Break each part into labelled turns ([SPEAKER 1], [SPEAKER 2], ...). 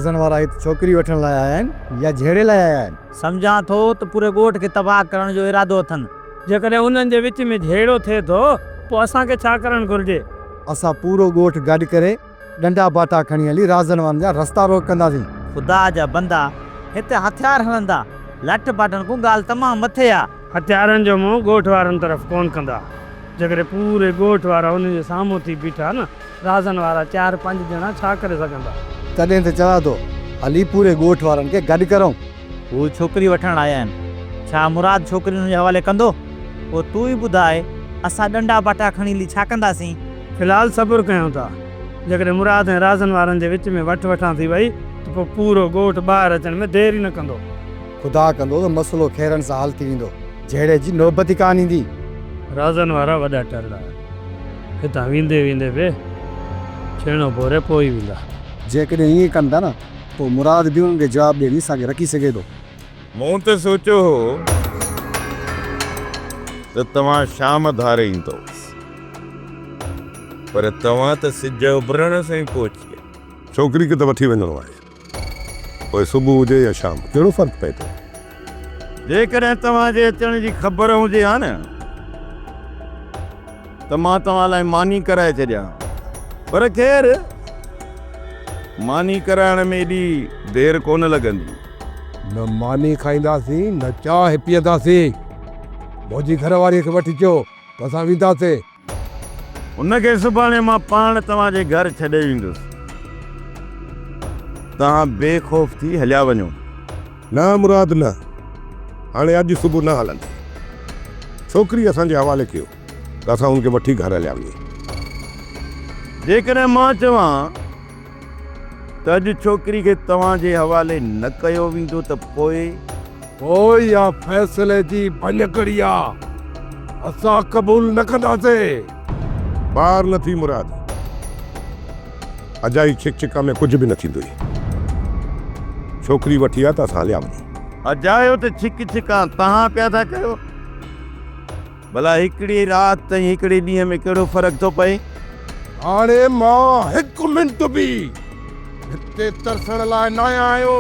[SPEAKER 1] رازن وارا هت ڇوڪري وٺڻ لاء آيا آهن يا جهيڙي لاء آيا آهن؟
[SPEAKER 2] سمجهان ٿو ته پوري ڳوٺ کي تباهه ڪرڻ جو ارادو اٿن.
[SPEAKER 3] جيڪڏهن انهن جي وچ ۾ جهيڙو ٿئي ٿو، پوء اسان کي ڇا ڪرڻ گهرجي؟
[SPEAKER 1] اسان پورو ڳوٺ گڏ ڪري ڏنڊا باٽا کڻي هلي رازن وارن جا رستا روڪ ڪنداسين.
[SPEAKER 2] خدا جا بندا، هتي هٿيار هلندا. لٺ باٽن کان ڳالهه تمام مٿي آ.
[SPEAKER 3] هٿيارن جو منهن ڳوٺ وارن طرف ڪونه ڪندا. جيڪڏهن پوري ڳوٺ وارا انهن جي سامهون ٿي بيٺا نه، رازن وارا چار پنج ڄڻا ڇا ڪري سگهندا؟
[SPEAKER 1] تڏهن ته چوان ٿو، هلي پوري ڳوٺ وارن کي گڏ ڪرئون.
[SPEAKER 2] هو ڇوڪري وٺڻ آيا آهن. ڇا مراد ڇوڪري انهن جي حوالي ڪندو؟ پوء تون ئي ٻڌاء، اسان ڏنڊا باٽا کڻي هلي ڇا ڪنداسين؟
[SPEAKER 3] في الحال صبر ڪيون ٿا. جيڪڏهن مراد ۽ رازن وارن جي وچ ۾ وٺ وٺان ٿي وئي ته پوء پورو ڳوٺ ٻاهر اچڻ ۾ دير ئي نه ڪندو.
[SPEAKER 1] خدا ڪندو ته مسئلو خيرن سان حل ٿي ويندو. جهيڙي جي نوبت ئي ڪانه ايندي.
[SPEAKER 3] رازن وارا وڏا ٽرڙا آهن. هتان ويندي ويندي به ڇيڻو ڀوري پوء ئي ويندا.
[SPEAKER 1] جيڪڏهن ائين ڪن ٿا نه پوء مراد به انهن کي جواب ڏيڻ اسان کي رکي سگهي ٿو.
[SPEAKER 4] مون ته سوچيو هو ته توهان شام ڌاري ايندؤ، پر توهان ته سج اڀرڻ سان ئي پهچي ويا.
[SPEAKER 5] ڇوڪري کي ته وٺي وڃڻو آهي. پوء صبح هجي يا شام، ڪهڙو فرق پئي ٿو؟
[SPEAKER 4] جيڪڏهن توهان جي اچڻ جي خبر هجي ها نه ته مان توهان لاء ماني ڪرائي ڇڏيان ها. پر خير، ماني ڪرائڻ ۾ ايڏي دير ڪونه لڳندي.
[SPEAKER 6] نه ماني کائينداسين، نه چانهه پيئنداسين. منهنجي گهر واريء کي وٺي اچو ته اسان وينداسين.
[SPEAKER 4] هن کي سڀاڻي مان پاڻ توهان جي گهر ڇڏي ويندس. توهان بي خوف ٿي هليا وڃو.
[SPEAKER 5] نه مراد نه. هاڻي اڄ صبح نه هلندي. ڇوڪري اسان جي حوالي ڪيو ته اسان هن کي وٺي گهر هليا وڃون.
[SPEAKER 4] جيڪڏهن مان چوان ته اڄ ڇوڪري کي توهان جي حوالي نه ڪيو ويندو ته پوء؟
[SPEAKER 6] پوء اها فيصلي جي ڀڃڪڙي آ. اسان قبول نه ڪنداسين.
[SPEAKER 5] ٻار نه ٿي مراد. اجائي ڇڪ ڇڪان ۾ ڪجهه به نه ٿيندوئي. ڇوڪري وٺي آ ته اسان هليا وڃون.
[SPEAKER 4] اجايو ته ڇڪ ڇڪان توهان پيا ٿا ڪيو. ڀلا هڪڙي رات ۽ هڪڙي ڏينهن ۾ ڪهڙو فرق ٿو پئي؟
[SPEAKER 6] هاڻي مان هڪ منٽ به هتي ترسڻ لاء ناهيان آيو.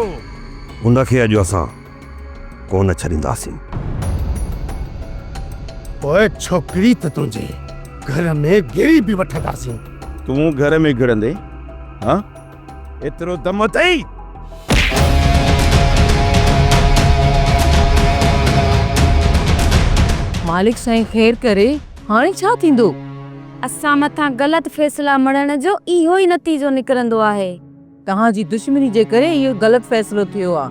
[SPEAKER 7] ان کي اڄ اسان ڪونه ڇڏينداسين.
[SPEAKER 8] پوء ڇوڪري ته تنهنجي گهر ۾ گهڙي به وٺنداسين.
[SPEAKER 4] تون گهر ۾ گهڙندين؟ ها؟ ايترو دم اٿئي؟
[SPEAKER 9] مالڪ سائين خير ڪري، هاڻي ڇا ٿيندو؟
[SPEAKER 10] اسان مٿان غلط فيصلا مڙهڻ جو اهو ئي نتيجو نڪرندو آهي.
[SPEAKER 9] توهان جي دشمني جي ڪري اهو غلط فيصلو ٿيو آ،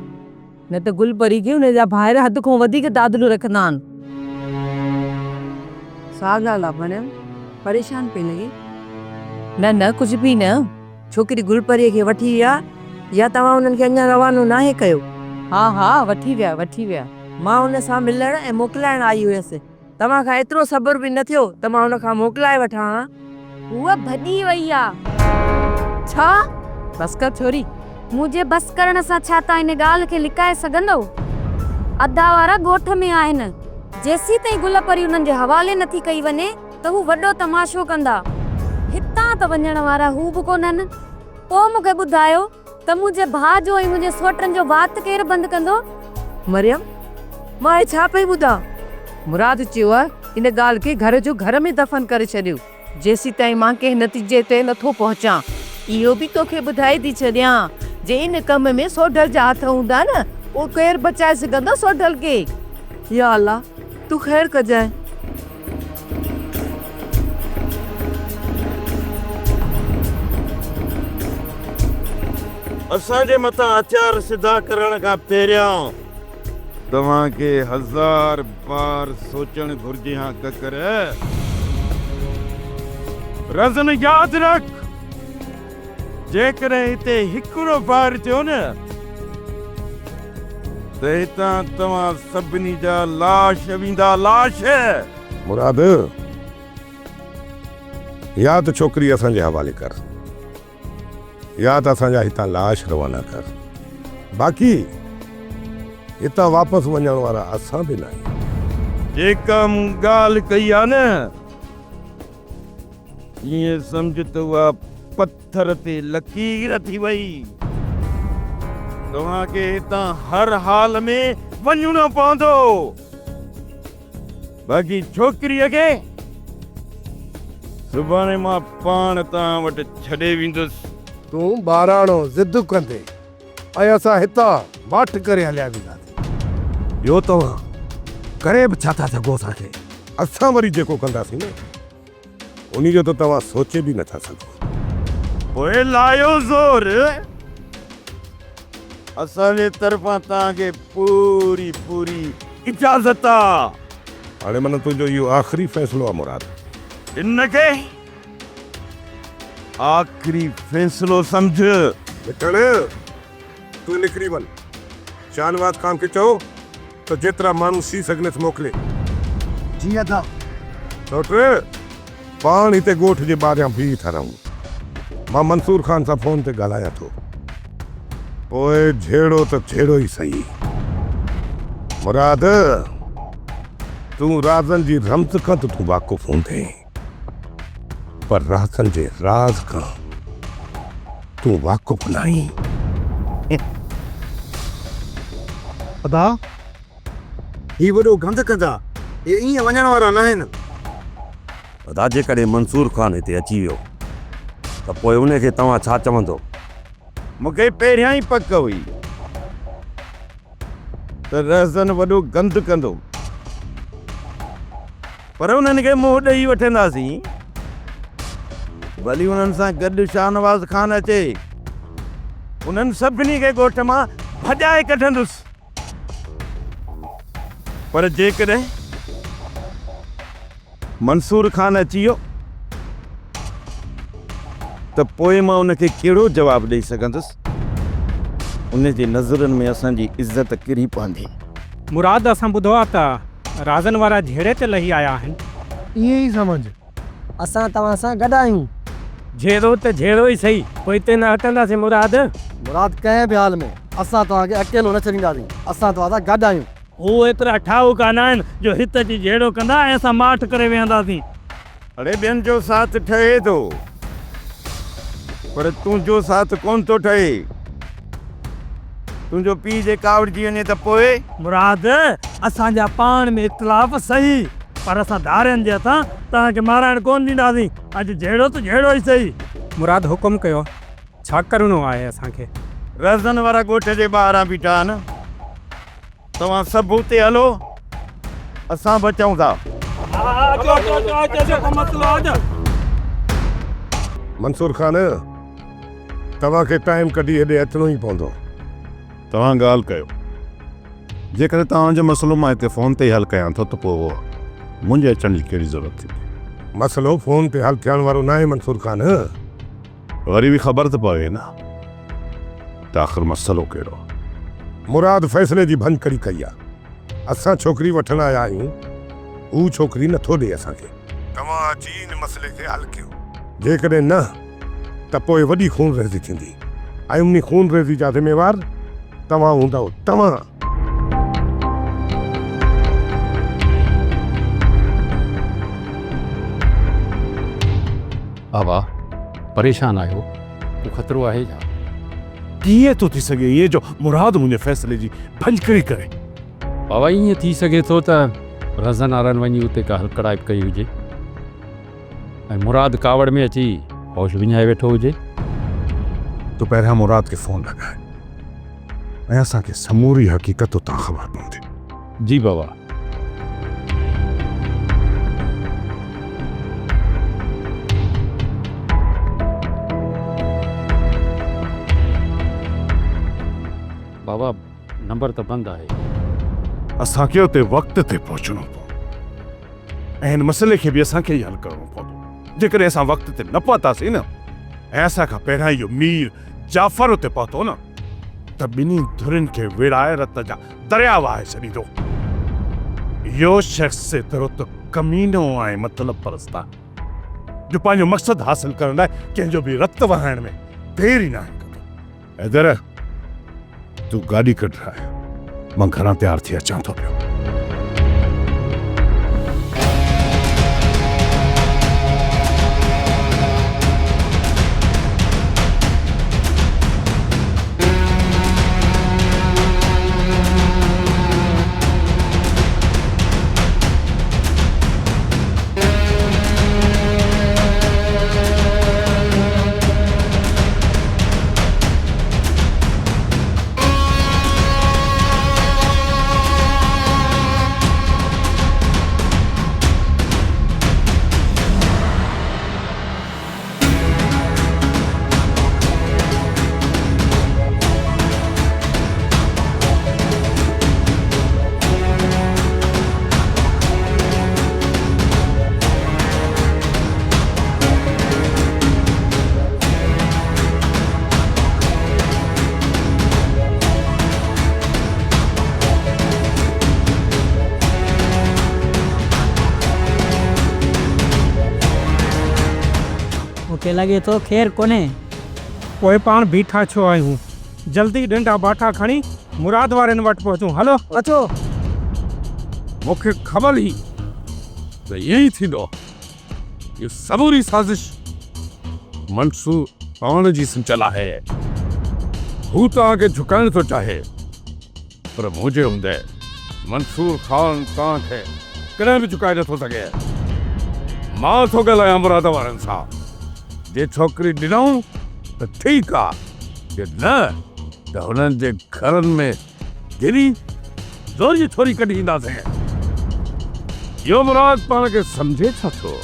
[SPEAKER 9] نه ته گل پري کي ان جا ڀائر حد کان وڌيڪ دادلو رکندا آهن.
[SPEAKER 11] ڇا ڳالهه آ مريم، پريشان پئي لڳين؟
[SPEAKER 9] نه نه ڪجهه به نه.
[SPEAKER 11] ڇوڪري گل پريء کي وٺي ويا يا توهان انهن کي اڃا روانو ناهي ڪيو؟
[SPEAKER 9] ها ها وٺي ويا وٺي ويا.
[SPEAKER 11] مان ان سان ملڻ ۽ موڪلائڻ آئي هيس. توهان کان ايترو صبر به نه ٿيو ته مان ان کان موڪلائي وٺان ها.
[SPEAKER 10] هوء ڀڄي وئي آ.
[SPEAKER 9] ڇا؟ بس ڪر ڇوري.
[SPEAKER 10] منهنجي بس ڪرڻ سان ڇا توهان ان ڳالهه کي لڪائي سگهندؤ؟ ادا وارا ڳوٺ ۾ آهن. جيسيتائين گل پري انهن جي حوالي نه ٿي ڪئي وڃي ته هو وڏو تماشو ڪندا. هتان ته وڃڻ وارا هو به ڪونهن. پوء مون کي ٻڌايو ته منهنجي ڀاء جو ۽ منهنجي سوٽن جو وات ڪير بند ڪندو؟
[SPEAKER 11] مريم، مان هي ڇا پئي ٻڌان؟
[SPEAKER 9] مراد چيو، ان ڳالهه کي گهر جو گهر ۾ دفن ڪري ڇڏيو، جيسيتائين مان ڪنهن نتيجي تي نٿو پهچان. اهو به توکي ٻڌائي ٿي ڇڏيان، جي ان ڪم ۾ سوڍل جا هٿ هوندا نه، پوء ڪير بچائي سگهندو سوڍل کي؟
[SPEAKER 11] يا الله، تون خير ڪجانء.
[SPEAKER 4] اسان جي مٿان هٿيار سڌا ڪرڻ کان پهريان توهان کي هزار بار سوچڻ گهرجي ها ڪڪر. رزن ياد رک جيڪڏهن هتي هڪڙو فائر ٿيو نه ته هتان توهان سڀني جا لاش ويندا لاش.
[SPEAKER 5] مراد، يا ته ڇوڪري اسان جي حوالي ڪر يا ته اسان جا هتان لاش روانا ڪر. باقي هتان واپس وڃڻ وارا اسان به ناهيون.
[SPEAKER 4] جيڪا مون ڳالهه ڪئي آ نه، ائين سمجهه ته اها پٿر تي لڪير ٿي وئي. توهان کي هتان هر حال ۾ وڃڻو پوندو. باقي ڇوڪريء کي سڀاڻي مان پاڻ توهان وٽ ڇڏي ويندس.
[SPEAKER 6] تون ٻاراڻو ضد ڪندي ۽ اسان هتان ماٺ ڪري هليا وينداسين.
[SPEAKER 5] ٻيو توهان ڪري به ڇا ٿا سگهو اسان کي؟ اسان وري جيڪو ڪنداسين نه، انهي جو ته توهان سوچي به نٿا سگهو.
[SPEAKER 4] پوء لايو زور، اسان جي طرفان توهان کي پوري پوري اجازت آ.
[SPEAKER 5] هاڻي معنيٰ تنهنجو اهو آخري فيصلو آ مراد؟
[SPEAKER 4] ان کي آخري فيصلو سمجهه.
[SPEAKER 5] مٺڻ، تون نڪري وڃ. شاهنواز خان کي چئو ته جيترا ماڻهو سي سگهنس موڪلي.
[SPEAKER 1] جي ادا.
[SPEAKER 5] سوٽ، پاڻ هتي ڳوٺ جي ٻاهريان بيهي ٿا رهون. مان منصور خان سان فون تي ڳالهايان ٿو. پوء جهيڙو ته جهيڙو ئي سهي. مراد، تون رازن جي رمز کان ته تون واقف هوندين، پر رازن جي راز کان تون واقف ناهين.
[SPEAKER 1] ادا، هي وڏو گند ڪندا، هي ائين وڃڻ وارا ناهن.
[SPEAKER 7] ادا جيڪڏهن منصور خان هتي اچي ويو ته پوء ان کي توهان ڇا چوندو؟
[SPEAKER 4] مون کي پهريان ئي پڪ هئي ته رهزن وڏو گند ڪندو، پر انهن کي منهن ڏئي وٺنداسين. ڀلي انهن سان گڏ شاهنواز خان اچي، انهن سڀني کي ڳوٺ مان ڀڄائي ڪڍندس. پر جيڪڏهن منصور خان اچي ويو ته پوء مان ان کي ڪهڙو جواب ڏئي سگهندس؟ ان جي نظرن ۾ اسان جي عزت ڪري پوندي.
[SPEAKER 12] مراد اسان ٻڌو آ ته رازن وارا جهيڙي تي لهي آيا آهن.
[SPEAKER 1] ائين ئي سمجهه. اسان توهان سان گڏ آهيون.
[SPEAKER 3] جهيڙو ته جهيڙو ئي سهي، پوئتي نه هٽنداسين مراد.
[SPEAKER 1] مراد ڪنهن به حال ۾ اسان توهان کي اڪيلو نه ڇڏينداسين، اسان توهان سان گڏ آهيون.
[SPEAKER 3] هو ايترا ٺاهوڪا ناهن جو هت اچي جهيڙو ڪندا ۽ اسان ماٺ ڪري ويهنداسين.
[SPEAKER 4] اڙي ٻين جو ساٿ ٺهي ٿو پر تنهنجو ساٿ ڪونه ٿو ٺهي. تنهنجو پيء جي ڪاوڙجي وڃي ته پوء؟
[SPEAKER 3] مراد، اسان جا پاڻ ۾ اختلاف سهي پر اسان ڌارين جي هٿان توهان کي مارائڻ ڪونه ڏينداسين. اڄ جهيڙو ته جهيڙو ئي سهي.
[SPEAKER 12] مراد حڪم ڪيو، ڇا ڪرڻو آهي اسان کي؟
[SPEAKER 4] رهزن وارا ڳوٺ جي ٻاهران بيٺا آهن. توهان سڀ اتي هلو، اسان به اچون ٿا.
[SPEAKER 5] منصور خان، توهان کي ٽائيم ڪڍي هيڏي اچڻو ئي پوندو.
[SPEAKER 13] توهان ڳالهه ڪيو. جيڪڏهن توهان جو مسئلو مان هتي فون تي ئي حل ڪيان ٿو ته پوء منهنجي اچڻ جي ڪهڙي ضرورت ٿي پئي؟
[SPEAKER 5] مسئلو فون تي حل ٿيڻ وارو ناهي منصور خان.
[SPEAKER 13] وري به خبر ته پوي نه ته آخر مسئلو ڪهڙو آ.
[SPEAKER 5] مراد فيصلي جي ڀڃڪڙي ڪئي آ. اسان ڇوڪري وٺڻ آيا آهيون، هو ڇوڪري نٿو ڏئي اسان کي. توهان اچي ان مسئلي کي حل ڪيو. جيڪڏهن نه ته پوء وڏي خونريزي ٿيندي ۽ انهي خونريزي جا ذميوار توهان هوندؤ، توهان.
[SPEAKER 14] بابا پريشان آهيو، ڪو خطرو آهي ڇا؟
[SPEAKER 13] ڪيئن ٿو ٿي سگهي ائين جو مراد منهنجي فيصلي جي ڀڃڪڙي ڪري؟
[SPEAKER 14] بابا ائين ٿي سگهي ٿو ته رهزن وارن وڃي اتي ڪا هلڪڙائپ ڪئي هجي ۽ مراد ڪاوڙ ۾ اچي هوش وڃائي ويٺو هجي.
[SPEAKER 13] تون پهريان مراد کي فون لڳاء ۽ اسان کي سموري حقيقت اتان خبر پوندي.
[SPEAKER 14] جي بابا. بابا نمبر ته بند آهي.
[SPEAKER 13] اسان کي اتي وقت تي پهچڻو پوندو ۽ هن مسئلي کي به اسان کي ئي حل ڪرڻو پوندو. جيڪڏهن اسان وقت تي نه پهتاسين نه ۽ اسان کان پهريان اهو مير جعفر اتي پهتو نه ته ٻنهي ڌرين کي ويڙهائي رت جا درياء وهائي ڇڏيندو. اهو شخص ايترو ته ڪمينو ۽ مطلب پرست آهي جو پنهنجو مقصد حاصل ڪرڻ لاء ڪنهن جو به رت وهائڻ ۾ دير ئي ناهي ڪندو. حيدر، تون گاڏي ڪڍراء، مان گهران تيار ٿي اچان ٿو پيو.
[SPEAKER 15] مون کي لڳي ٿو خير ڪونهي.
[SPEAKER 12] پوء پاڻ بيٺا ڇو آهيون؟ جلدي ڏنڊا باٺا کڻي مراد وارن وٽ پهچون. هلو.
[SPEAKER 11] اچو.
[SPEAKER 13] مون کي خبر هئي ته ائين ئي ٿيندو. اها سموري سازش منصور پاڻ جي سنچل آهي. هو توهان کي جهڪائڻ ٿو چاهي، پر منهنجي هوندي منصور خان توهان کي ڪڏهن به جهڪائي نٿو سگهي. مان ٿو ڳالهايان مراد وارن سان. جي ڇوڪري ڏنائون ته ٺيڪ آ، جي نه ته هنن جي گهرن ۾ گهري زوريء ڇوري ڪڍي اينداسين. اهو مراد پاڻ کي سمجهي ڇا ٿو؟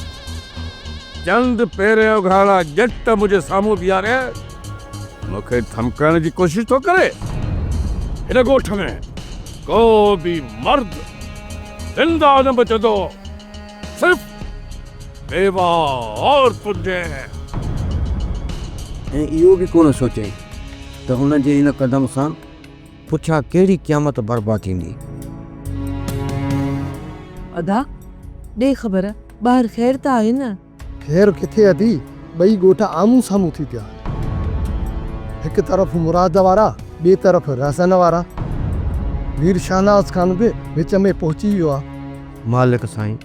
[SPEAKER 13] چند پيرين اگهاڙا ڄٽ منهنجي سامهون بيهاري مون کي ڌمڪائڻ جي ڪوشش ٿو ڪري. هن ڳوٺ ۾ ڪو به مرد زنده نه بچندو. صرف بيواهه عورتن جي.
[SPEAKER 1] ۽ اهو به ڪونه سوچيائين ته هن جي ان قدم سان پڇا ڪهڙي قيامت برپا ٿيندي.
[SPEAKER 11] ادا! ڏي خبر، ٻاهر خير ته آهي نه؟
[SPEAKER 1] خير ڪٿي ادي، ٻئي ڳوٺ آمهون سامهون ٿي پيا آهن. هڪ طرف مراد وارا، ٻئي طرف رهزن وارا. مير شاهنواز خان به وچ ۾ پهچي ويو آ.
[SPEAKER 16] مالڪ سائين،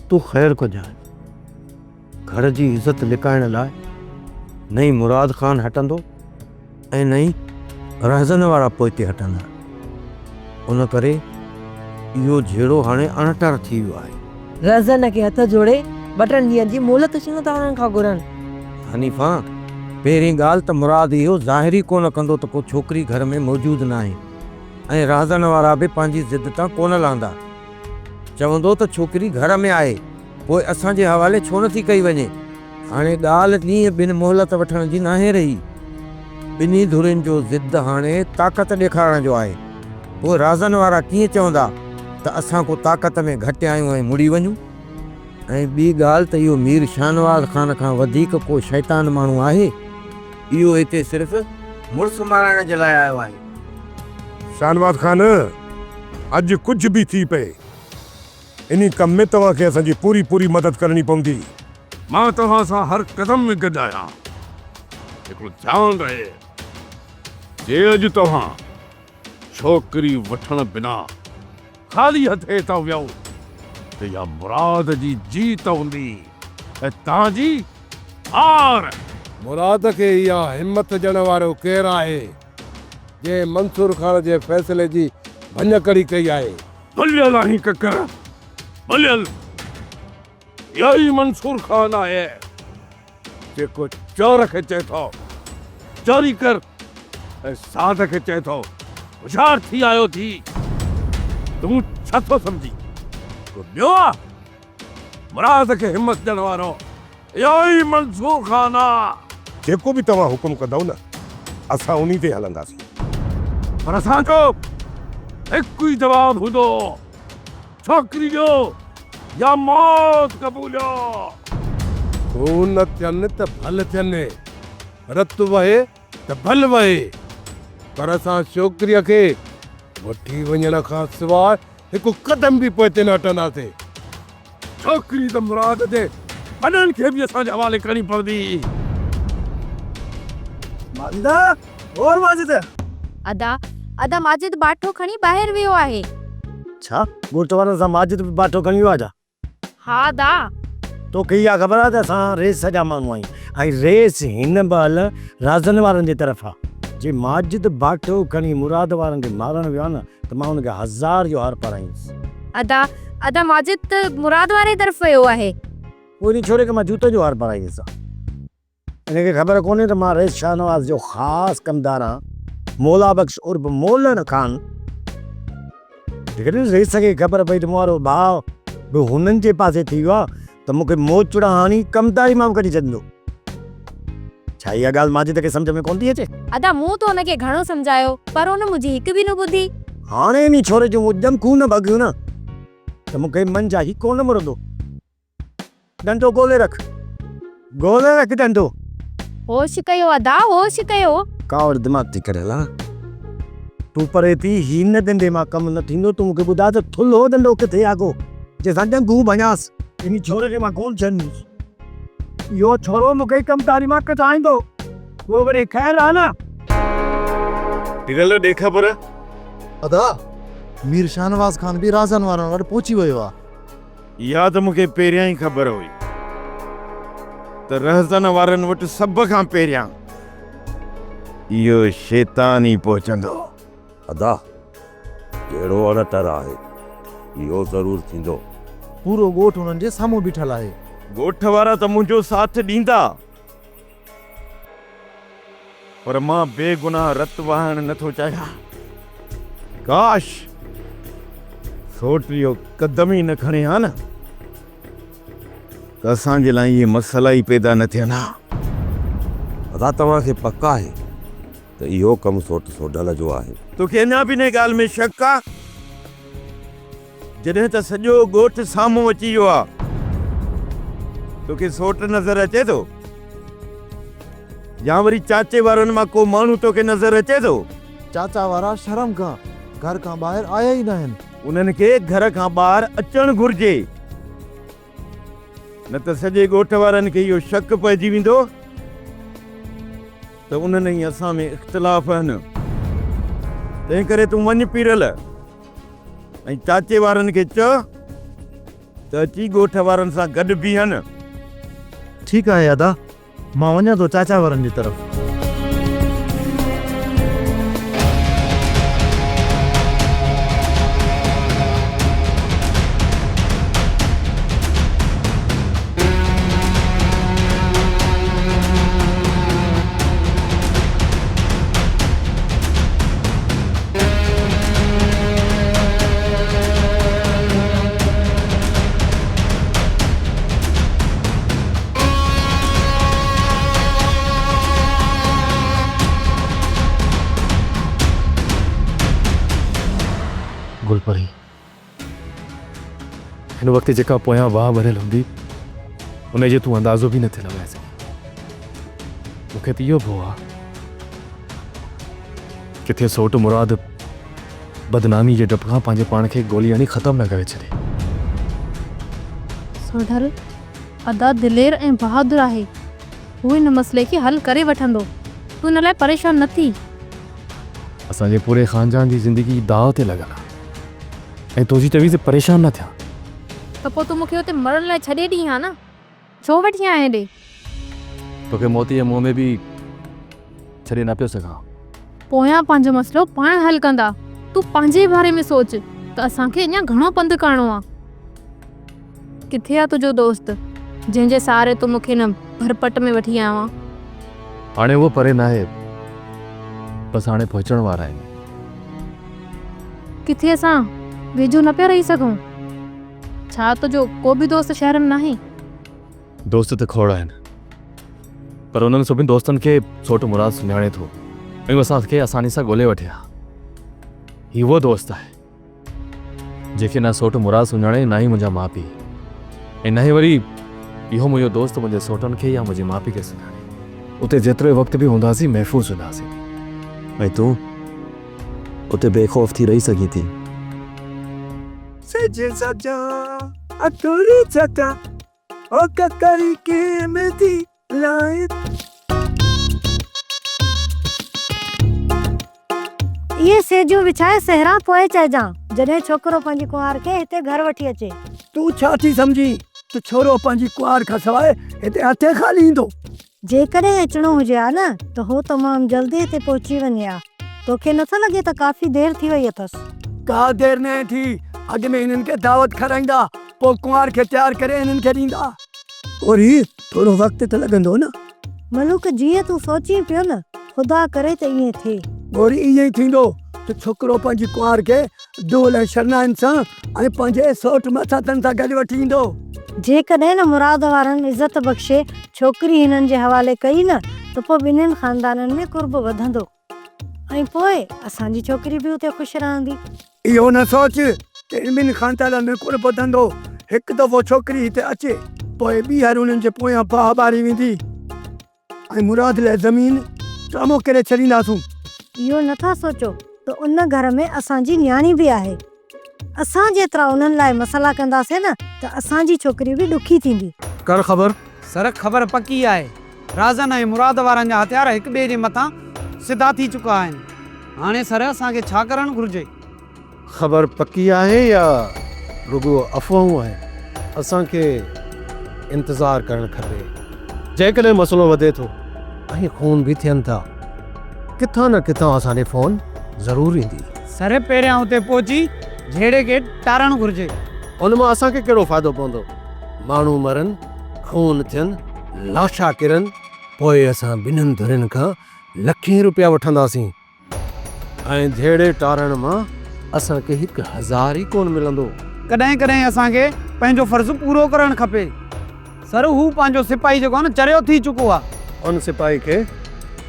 [SPEAKER 16] تون خير ڪجانء. گهر جي عزت لڪائڻ لاء نه ئي مراد خان هٽندو ۽ نه ئي رهزن وارا پوئتي هٽندا. ان ڪري اهو جهيڙو هاڻي اڻٽر ٿي ويو آهي.
[SPEAKER 11] رهزن کي هٿ جوڙي ٻه ٽن ڏينهن جي مهلت ڇو نه ٿا انهن کان گهرن؟
[SPEAKER 16] حنيفا، پهرين ڳالهه ته مراد اهو ظاهر ئي ڪونه ڪندو ته ڪو ڇوڪري گهر ۾ موجود ناهي ۽ رهزن وارا به پنهنجي ضد تان ڪونه لهندا. چوندو ته ڇوڪري گهر ۾ آهي، پوء اسان جي حوالي ڇو نه ٿي ڪئي وڃي؟ هاڻي ڳالهه ڏينهن ٻن مهلت وٺڻ جي ناهي رهي. ٻنهي ڌرين جو ضد هاڻي طاقت ڏيکارڻ جو آهي. پوء رازن وارا ڪيئن چوندا ته اسان ڪو طاقت ۾ گهٽ آهيون ۽ مڙي وڃون؟ ۽ ٻي ڳالهه ته اهو مير شاهنواز خان کان وڌيڪ ڪو شيطان ماڻهو آهي؟ اهو هتي صرف مڙس مارائڻ جي لاء آيو آهي.
[SPEAKER 5] شاهنواز خان، اڄ ڪجهه به ٿي پئي، انهي ڪم ۾ توهان کي اسان جي پوري پوري مدد ڪرڻي پوندي.
[SPEAKER 13] مان توهان سان هر قدم ۾ گڏ آهيان. هڪڙو ڌيان رهي، جي اڄ توهان ڇوڪري وٺڻ بنا خالي هٿ هتان ويؤ ته اها مراد جي جيت هوندي ۽ توهان جي هار.
[SPEAKER 6] مراد کي اها همت ڏيڻ وارو ڪير آهي، جنهن منصور خان جي فيصلي جي ڀڃڪڙي ڪئي آهي؟
[SPEAKER 13] ڀليل آهين ڪڪر، ڀليل. اهو ئي منصور خان آهي، جيڪو چور کي چئي ٿو، چوري ڪر ۽ ساڌ کي چئي ٿو، هوشيار ٿي آيو ٿي. تون ڇا ٿو سمجهين، ڪو ٻيو آ مراد کي همت ڏيڻ وارو؟ اهو ئي منصور خان آ.
[SPEAKER 5] جيڪو به توهان حڪم ڪندؤ نه، اسان انهي تي هلنداسين.
[SPEAKER 13] پر اسان جو هڪ ئي جواب هوندو، ڇوڪري ڏيو يا موت قبوليو.
[SPEAKER 6] خون ٿين ته ڀل ٿين، رت وهي ته ڀل وهي، پر اسان ڇوڪريء کي وٺي وڃڻ کان سواء هڪ قدم به پوئتي نه هٽنداسين.
[SPEAKER 13] ڇوڪري ته مراد جي وڏن کي به اسان جي حوالي ڪرڻي پوندي.
[SPEAKER 1] ماجده! اور ماجده!
[SPEAKER 10] ادا، ادا ماجد باٺو کڻي ٻاهر ويو آهي.
[SPEAKER 16] ڇا؟ ڳوٺ وارن سان ماجد به باٺو کڻي ويو آهي ڇا؟
[SPEAKER 10] ها ادا.
[SPEAKER 16] توکي اها خبر آهي ته اسان ريس جا ماڻهو آهيون ۽ ريس هن مهل رازن وارن جي طرف آهي. جي ماجد باٺو کڻي مراد وارن کي مارڻ ويو آهي نه ته مان هن کي هزار جو هار پارائيندس.
[SPEAKER 10] ادا، ادا ماجد ته مراد واري طرف ويو آهي.
[SPEAKER 16] پوء انهي ڇوري کي مان جوتن جو هار پارائيندس. هن کي خبر ڪونهي ته مان رئيس شاهنواز جو خاص ڪمدار آهيان، مولا بخش عرف مولڻ خان. جيڪڏهن رئيس کي خبر پئي ته مون وارو ڀاء به هنن جي پاسي ٿي ويو آهي ته مون کي موچڙا هڻي ڪمداري مان به ڪڍي ڇڏيندو. ڇا اها ڳالهه ماجد کي سمجهه ۾ ڪونه ٿي اچي؟
[SPEAKER 10] ادا مون ته هن کي گهڻو سمجهايو پر هن منهنجي هڪ به نه ٻڌي.
[SPEAKER 16] هاڻي انهي ڇوري جون مون ڄمکون نه ڀڳيون نه ته مون کي منجهه هي ڪونه مڙندو. ڏنڊو ڳولي رک. ڳولي رک ڏنڊو.
[SPEAKER 10] هوش ڪيو ادا هوش ڪيو.
[SPEAKER 16] ڪاوڙ دماغ تي ڪريل آ. تون پري ٿي هي نه ڏنڊي مان ڪم نه ٿيندو تون مونکي ٻڌاء ته ٿلهو ڏنڊو ڪٿي آ ڪو جنهن سان ڄنگهون ڀڃانس. انهي ڇوري کي مان ڪونه ڇڏيندس.
[SPEAKER 15] اهو ڇورو مون کي ڪمداري مان ڪڍائيندو. اهو وري خير آ نه.
[SPEAKER 4] پيرل ڏي خبر.
[SPEAKER 17] ادا، مير شاهنواز خان به رازن وارن وٽ پهچي ويو آ.
[SPEAKER 4] اها ته مون کي پهريان ئي خبر هئي ته رهزن وارن وٽ سڀ کان پهريان اهو شيطان ئي پهچندو.
[SPEAKER 7] ادا، جهڙو اڻ ٽر آهي، اهو ضرور ٿيندو.
[SPEAKER 17] پورو ڳوٺ انهن جي سامهون بيٺل آهي.
[SPEAKER 4] ڳوٺ وارا ته منهنجو ساٿ ڏيندا، پر مان بيگناهه رت وهائڻ نه ٿو چاهيان. ڪاش! سوٽ اهو قدم ئي نه کڻي ها نه ته اسان جي لاء اهي مسئلا ئي پيدا نه ٿين ها.
[SPEAKER 7] ادا توهان کي پڪ آهي ته اهو ڪم سوٽ سوڍل جو آهي؟
[SPEAKER 4] توکي اڃا به انهيء ڳالهه ۾ شڪ آ؟ جڏهن ته سڄو ڳوٺ سامهون اچي ويو آ. توکي سوٽ نظر اچي ٿو؟ يا وري چاچي وارن مان ڪو ماڻهو توکي نظر اچي ٿو؟
[SPEAKER 17] چاچا وارا شرم کان گهر کان ٻاهر آيا ئي ناهن.
[SPEAKER 4] انهن کي گهر کان ٻاهر اچڻ گهرجي. نه ته سڄي ڳوٺ وارن کي اهو شڪ پئجي ويندو ته انهن ۽ اسان ۾ اختلاف آهن. تنهنڪري تون وڃ پيرل ۽ چاچي وارن کي چئه ته اچي ڳوٺ وارن سان گڏ بيهن.
[SPEAKER 17] ٺيڪ آهي ادا، مان وڃان ٿو چاچا وارن جي طرف.
[SPEAKER 18] گل پري، هن وقت جيڪا پويان واهه ڀريل هوندي، ان جو تون اندازو به نٿي لڳائي سگهين. مون کي ته اهو ڀؤ آ، ڪٿي سوٽ مراد بدنامي جي ڊپ کان پنهنجي پاڻ کي گولي هڻي ختم نه ڪري ڇڏي.
[SPEAKER 19] سوڍل، ادا دلير ۽ بهادر آهي. هو هن مسئلي کي حل ڪري وٺندو. تون ان لاء پريشان نه ٿي.
[SPEAKER 18] اسان جي پوري خاندان جي زندگي داء تي لڳل آ ۽ تون ٿي چوين ته پريشان نه ٿيان.
[SPEAKER 19] ته پوء تون مون کي اتي مرڻ لاء ڇڏي ڏين ها نه؟ ڇو وٺي آئين هيڏي؟
[SPEAKER 18] توکي موت جي منهن ۾ به ڇڏي نه پيو سگهان.
[SPEAKER 19] پويان پنهنجو مسئلو پاڻ حل ڪندا. تون پنهنجي باري ۾ سوچ ته اسان کي اڃا گهڻو پنڌ ڪرڻو آ. ڪٿي آ تنهنجو دوست، جنهن جي سهاري تون مون کي هن ڀرپٽ ۾ وٺي آيو آن؟
[SPEAKER 18] هاڻي اهو پري ناهي، بس هاڻي پهچڻ وارا آهيون.
[SPEAKER 19] ڪٿي اسان ويجهو نه پيا رهي سگهون؟ ڇا تنهنجو ڪو به دوست شهر ۾ ناهي؟
[SPEAKER 18] دوست ته کوڙ آهن، پر انهن سڀني دوستن کي سوٽ مراد سڃاڻي ٿو ۽ هو اسان کي آساني سان ڳولي وٺي ها. هي اهو دوست آهي، جنهن کي نه سوٽ مراد سڃاڻي نه ئي منهنجا ماء پيء ۽ نه ئي وري اهو منهنجو دوست منهنجي سوٽن کي يا منهنجي ماء پيء کي سڃاڻي. اتي جيترو وقت به هونداسين محفوظ هونداسين.
[SPEAKER 20] ۽ تون اتي بي خوف ٿي رهي سگهين ٿي.
[SPEAKER 15] سج سجا اٿوري چٽا او ڪڪري ڪين ٿي لائين.
[SPEAKER 10] اهي سيجون وڇائي سهرا پوء چئجان، جڏهن ڇوڪرو پنهنجي ڪنوار کي هتي گهر وٺي اچي.
[SPEAKER 15] تون ڇا ٿي سمجهين ته ڇورو پنهنجي ڪنوار کان سواء هتي هٿين خالي ايندو؟
[SPEAKER 10] جيڪڏهن اچڻو هجي ها نه ته هو تمام جلدي هتي پهچي وڃي ها. توکي نٿو لڳي ته ڪافي دير ٿي وئي اٿس؟
[SPEAKER 15] ڪا دير ناهي ٿي. اڳ ۾ هنن کي دعوت کارائيندا، پوء ڪنوار کي تيار ڪري هنن کي ڏيندا. وري ٿورو وقت ته لڳندو نه.
[SPEAKER 10] ملوڪ جيئن تون سوچين پيو نه، خدا ڪري ته ائين ٿئي.
[SPEAKER 15] وري ائين ئي ٿيندو ته ڇوڪرو پنهنجي ڪنوار کي دهل ۽ شرنائين سان ۽ پنهنجي سئوٽ ماساتن سان گڏ وٺي ايندو.
[SPEAKER 10] جيڪڏهن نه مراد وارن عزت بخشي ڇوڪري هنن جي حوالي ڪئي نه ته پوء ٻنهين خاندانن ۾ قرب وڌندو ۽ پوء اسان جي ڇوڪري به اتي خوش رهندي.
[SPEAKER 15] اهو نه سوچ ته ان ٻن خاندانن ۾ قرب وڌندو. هڪ دفعو ڇوڪري هتي اچي پوء ٻيهر انهن جي پويان باهه ٻاري ويندي. ۽ مراد لاء زمين ٽرامو ڪري ڇڏينداسون.
[SPEAKER 10] اهو نه ٿا سوچو ته ان گهر ۾ اسان جي نياڻي به آهي. اسان جيترا انهن لاء مسئلا ڪنداسين نه ته اسان جي ڇوڪري به ڏکي ٿيندي.
[SPEAKER 18] ڪر خبر.
[SPEAKER 21] سر خبر پڪي آهي. رازن ۽ مراد وارن جا هٿيار هڪ ٻئي جي مٿان سڌا ٿي چڪا آهن. هاڻي سر اسان کي ڇا ڪرڻ گهرجي؟
[SPEAKER 1] خبر پڪي آهي يا رڳو افواهون آهن؟ اسان کي انتظار ڪرڻ کپي. جيڪڏهن مسئلو وڌي ٿو ۽ خون به ٿين ٿا، ڪٿان نه ڪٿان اسان ڏي فون ضرور ايندي.
[SPEAKER 21] سر پهريان اتي پهچي جهيڙي کي ٽارڻ گهرجي.
[SPEAKER 1] ان مان اسان کي ڪهڙو فائدو پوندو؟ ماڻهو مرن، خون ٿين، لاشا ڪرن، پوء اسان ٻنهن ڌرين کان لکين روپيا وٺنداسين. ۽ جهيڙي ٽارڻ مان اسان کي هڪ هزار ئي ڪونه ملندو.
[SPEAKER 21] ڪڏهن ڪڏهن اسان کي پنهنجو فرض پورو ڪرڻ کپي. سر هو پنهنجو سپاهي جيڪو آهي نه چريو ٿي چڪو آهي.
[SPEAKER 1] ان سپاهي کي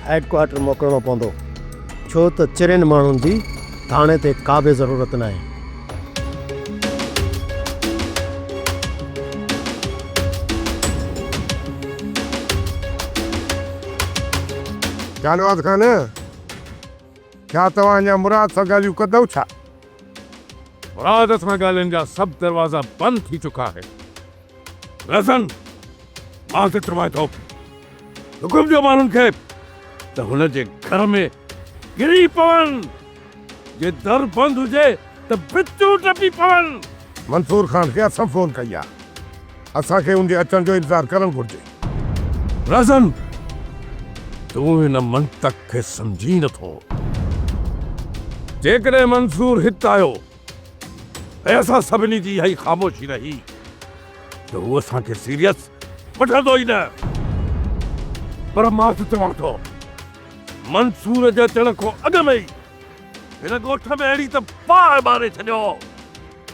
[SPEAKER 1] هيڊ ڪوارٽر موڪلڻو پوندو، ڇو ته چرين ماڻهن جي ٿاڻي تي ڪا به ضرورت ناهي.
[SPEAKER 5] شاهنواز خان! ڇا توهان اڃا مراد سان ڳالهيون ڪندؤ ڇا؟
[SPEAKER 13] مراد سان ڳالهين جا سڀ دروازا بند ٿي چڪا آهن. رزن، مان ته چوان ٿو، حڪم ڏيو ماڻهن کي ته هن جي گهر ۾ گري پون. جي در بند هجي ته ڀتيون ٽپي پون.
[SPEAKER 5] منصور خان کي اسان فون ڪئي آهي. اسان کي ان جي اچڻ جو انتظار ڪرڻ گهرجي.
[SPEAKER 13] رزن، تون هن منطق کي سمجهين نه ٿو. جيڪڏهن منصور هت آيو ۽ اسان سڀني جي اها ئي خاموشي رهي ته هو اسان کي سيريس وٺندو ئي نه. پر مان ته چوان ٿو منصور جي اچڻ کان اڳ ۾ ئي هن ڳوٺ ۾ اهڙي ته باهه ٻاري ڇڏيو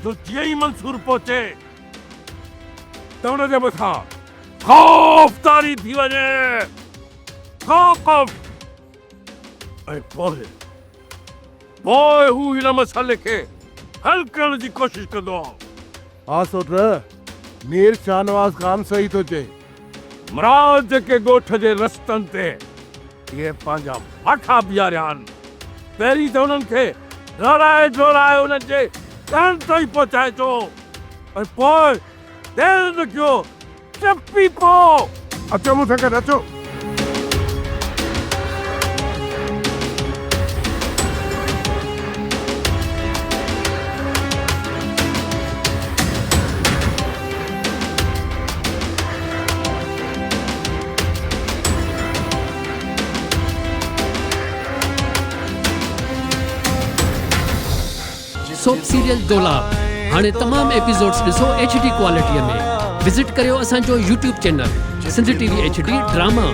[SPEAKER 13] جو جيئن ئي منصور پهچي ته ان جي مٿان خوف طاري ٿي وڃي. خوف! ۽ پوء، پوء هو هن مسئلي کي حل ڪرڻ جي ڪوشش ڪندو.
[SPEAKER 6] ها سوٽ، مير شاهنواز خان صحيح ٿو چئي.
[SPEAKER 13] مراد جيڪي ڳوٺ جي رستن تي اهي پنهنجا ماٺا بيهاريا آهن، پهرين ته انهن کي ڊوڙائي ڊوڙائي انهن جي گهرن تائين پهچائجو ۽ پوء دير نه ڪيو، ٽپي پئو.
[SPEAKER 5] اچو مون سان گڏ اچو.
[SPEAKER 22] سوپ سيريل دولاب هاڻي تمام ايپيسوڊز ڏسو ايڇ ڊي ڪوالٽي ۾ وزٽ ڪريو اسان جو YouTube channel Sindh T V H D drama.